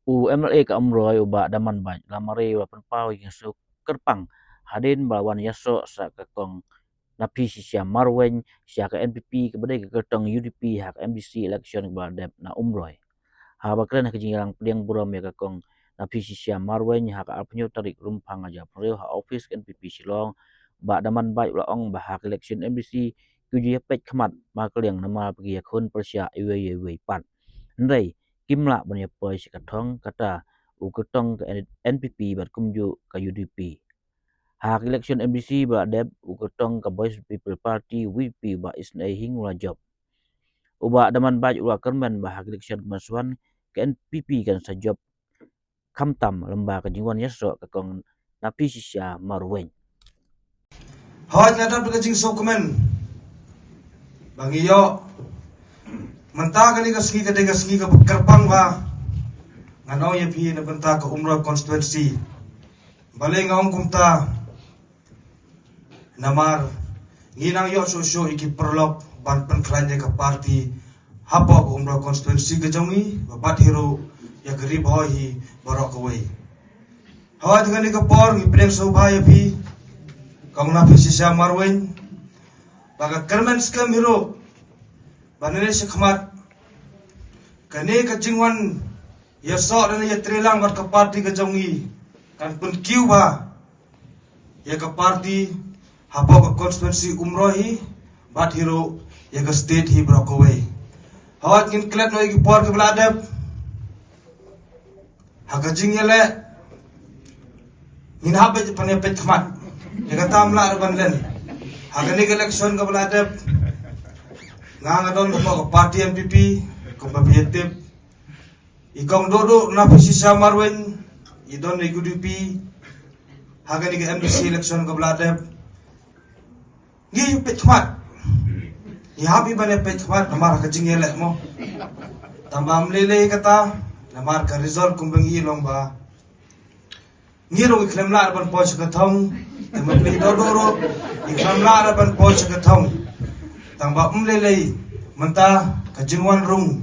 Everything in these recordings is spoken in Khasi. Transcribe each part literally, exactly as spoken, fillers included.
U MLA ka Umroi u Bah Daman Bach la mareh u la pynpaw ïa ka jingsngewkyrpang hadien ba la wan ïasoh sa ka kong Naphishisha Marwein sha ka NPP kaba dei ka kyrtong UDP ha ka MDC election kaba la dep na Umroi. Haba kren ha ka jingïalang pdiang burom ïa ka kong Naphishisha Marwein ha ka arphew tarik Rymphang ar hajar arphew ha office ka NPP Shillong, Bah Daman Bach u la ong ba ha ka election MDC ki ju ïapeit khmat markylliang namar ba ki ïakhun pyrshah iwei ïa iwei pat. Hynrei kim lah ban ïapoi sha ka thong kata u kyrtong ka NPP bad kumjuh ka UDP. Ha ka election MDC ba la dep u kyrtong ka Voice of the People Party VPP u Bah Isynei Hing u la jop. U Bah Daman Bach u la kyrmen ba ha ka election ka ban sa wan ka NPP kan sa jop khamtam lyngba ka jingwan ïasoh ka kong Naphishisha Marwein. Hooid, nga don ka jingsngewkmen ba ngi ïoh mynta kane ka sngi ka dei ka sngi kaba kyrpang ba ngan ong ïa phi na bynta ka Umroi constituency. Balei nga ong kumta? Namar ngi nang ïoh shuh shuh ïa ki paralok ban pynkhlaiñ ïa ka party hapoh ka Umroi constituency ka jong ngi, bad hi ruh ïa ka Ri Bhoi hi baroh kawei. Hooid, ha kane ka por ngi pdiang sngewbha ïa phi kong Naphishisha Marwein ba ka kyrmen skhem hi ruh ba nangne shakhmat kane ka jingwan ïasoh lane ïatreilang bad ka party ka jong ngi kan pynkiew bha ïa ka party hapoh ka constituency Umroi hi bad hi ruh ïa ka state hi baroh kawei. Hooid, ngin klet noh ïa ki por kiba la dep. Ha ka jingïaleh ngin hap ban ïapeit khmat. Ïa kata ym lah ruh ban len. Ha kane ka election kaba la dep nga nga don hapoh ka party NPP kumba phi ïa tip. I kong Duhduh Naphishisha Marwein i don na UDP. Ha kane ka MDC election kaba la dep ngi peit khmat. Ngi hap ban ïapeit khmat namar ka jingïaleh mo. Tang ba ym lei lei kata namar ka result kumba ngi long ba ngi ruh ngi khlem lah ban poi sha ka thong. Te ma pli Duhduh ruh ngi khlem lah ban poi sha ka thong. Tang ba ym lei lei mynta ka jingwan rung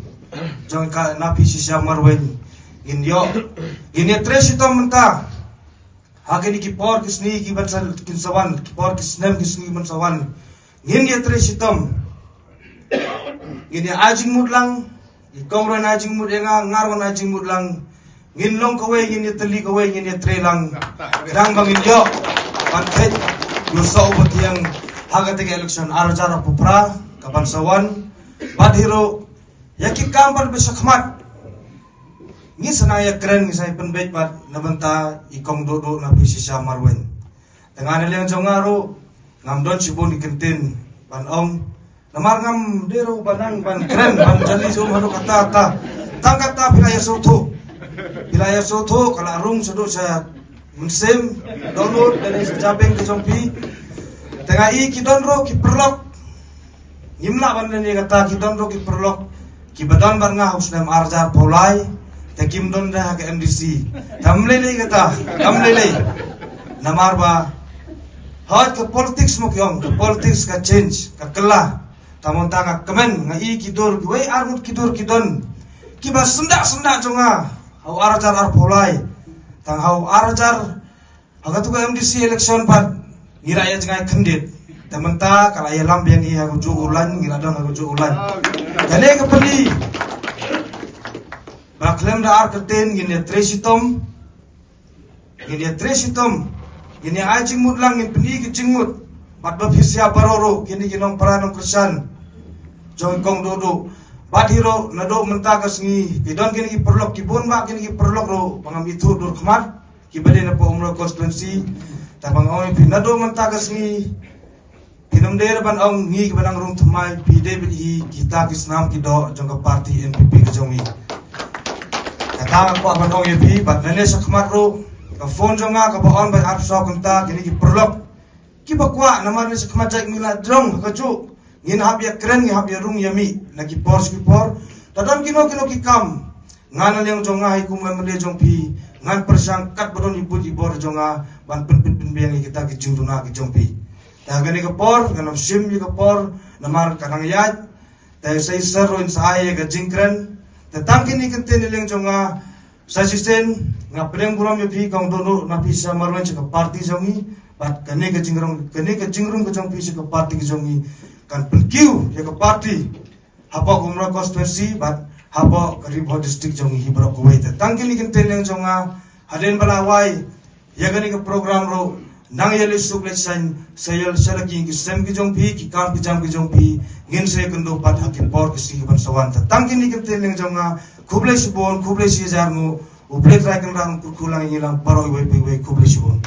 jong ka Naphishisha Marwein ngin ïoh, ngin ïatrei shitom mynta. Ha kine ki por ki sngi ki ban sa, kin sa wan, ki por ki snem ki sngi ban sa wan, ngin ïatrei shitom. Ngin ïa ai jingmut lang. I kong ruh un ai jingmut ïa nga, nga ruh ngan ai jingmut lang. Ngin long kawei, ngin ïatylli kawei, ngin ïatrei lang. Khnang ba ngin ïoh ban kheit ïa u soh uba thiang ha kata ka election ar hajar arphew phra ka ban sa wan. Bad hi ruh ïa ki kam ban ba shakhmat ngi sa nang ïakren, ngi sa ïa pynbeit bad na bynta i kong Duhduh Naphishisha Marwein. Te nga na liang jong nga ruh ngam don shibun ki kyntien ban ong. Namar ngam dei ruh ban nang ban kren ban jali jong haduh katta katta. Tang katta phi la ïa sngewthuh. Phi la ïa sngewthuh ka la rung shaduh sha mynsiem, dohnud lane sha jabieng ka jong phi. Te nga i ki don ruh ki paralok. Ngim lah ban len ïa kata, ki don ruh ki paralok kiba don bad nga ha u snem ar hajar arphew lai, te kim don de ha ka MDC. Te ym lei lei kata, ym lei lei. Namar ba hooid ka politics mo ki ong, ka politics ka change, ka kylla. Te mynta nga kmen, nga i ki dur, kiwei ar ngut ki dur ki don kiba syndah syndah jong nga ha u ar hajar arphew lai. Tang ha u ar hajar ha katu ka MDC election pat ngi la ïa jngai khyndiat. Te mynta ka la ïalam biang hi ha kajuh u lain, ngi la don ha kajuh u lain. Kane ka pyni ba khlem da ar kyrteng ngin ïa trei shitom. Ngin ïa trei shitom. Ngin ïa ai jingmut lang, ngin pyni ki jingmut. Bad ba phi sngewbha baroh ruh kine ki nongpara nongkyrshan jong i kong Duhduh. Bad hi ruh naduh mynta ka sngi ki don kine ki paralok, ki bun bha kine ki paralok ruh ba ngam ithuh dur khmat. Kiba dei na poh Umroi constituency. Te ba nga ong ïa phi naduh mynta ka sngi phin ym dei ban ong ngi kiba nang rung thymmai, phi dei bad hi kita ki snam ki doh jong ka party NPP ka jong ngi. Kata nga kwah ban ong ïa phi, bad nangne shakhmat ruh ka phone jong nga kaba on ba arphew saw kynta, kine ki paralok kiba kwah namar nangne shakhmat jait ngi la jrong ha kajuh. Ngin hap ïa kren, ngi hap ïa rung ïa mih na ki por sha ki por. Te don kino kino ki kam, nga na liang jong nga hi kum u MLA jong phi, ngan pyrshang katba don i buit i bor jong nga ban pynbit pynbiang ïa kita ki jingduna ki jong phi. Te ha kane ka por ngan ym shim ïa ka por namar ka nang ïaid. Te sa i sir ruh in sa ai ïa ka jingkren. Te tang kine ki kyntien na liang jong nga. Sa shisien nga pdiang burom ïa phi, kong dono na phi sa marwei sha ka party jong ngi, bad kane ka jingrung, kane ka jingrung ka jong phi sha ka party ka jong ngi kan pynkiew ïa ka party hapoh Umroi constituency bad hapoh ka Ri Bhoi district jong ngi hi baroh kawei. Te tang kine ki ktien liang jong nga, hadien ba la wai ïa kane ka program ruh, nang ïa leit suk leit saiñ, sa ïa sa la ki, ki sem ki jong phi, ki kam ki jam ki jong phi, ngin sa ïakynduh pat ha ki por ki sngi ki ban sa wan. Te tang kine ki ktien liang jong nga, khublei shibun, khublei shi hajar nguh, U Blei Trai Kynrad un kyrkhu lang ïa ngi lang baroh iwei pa iwei, khublei shibun.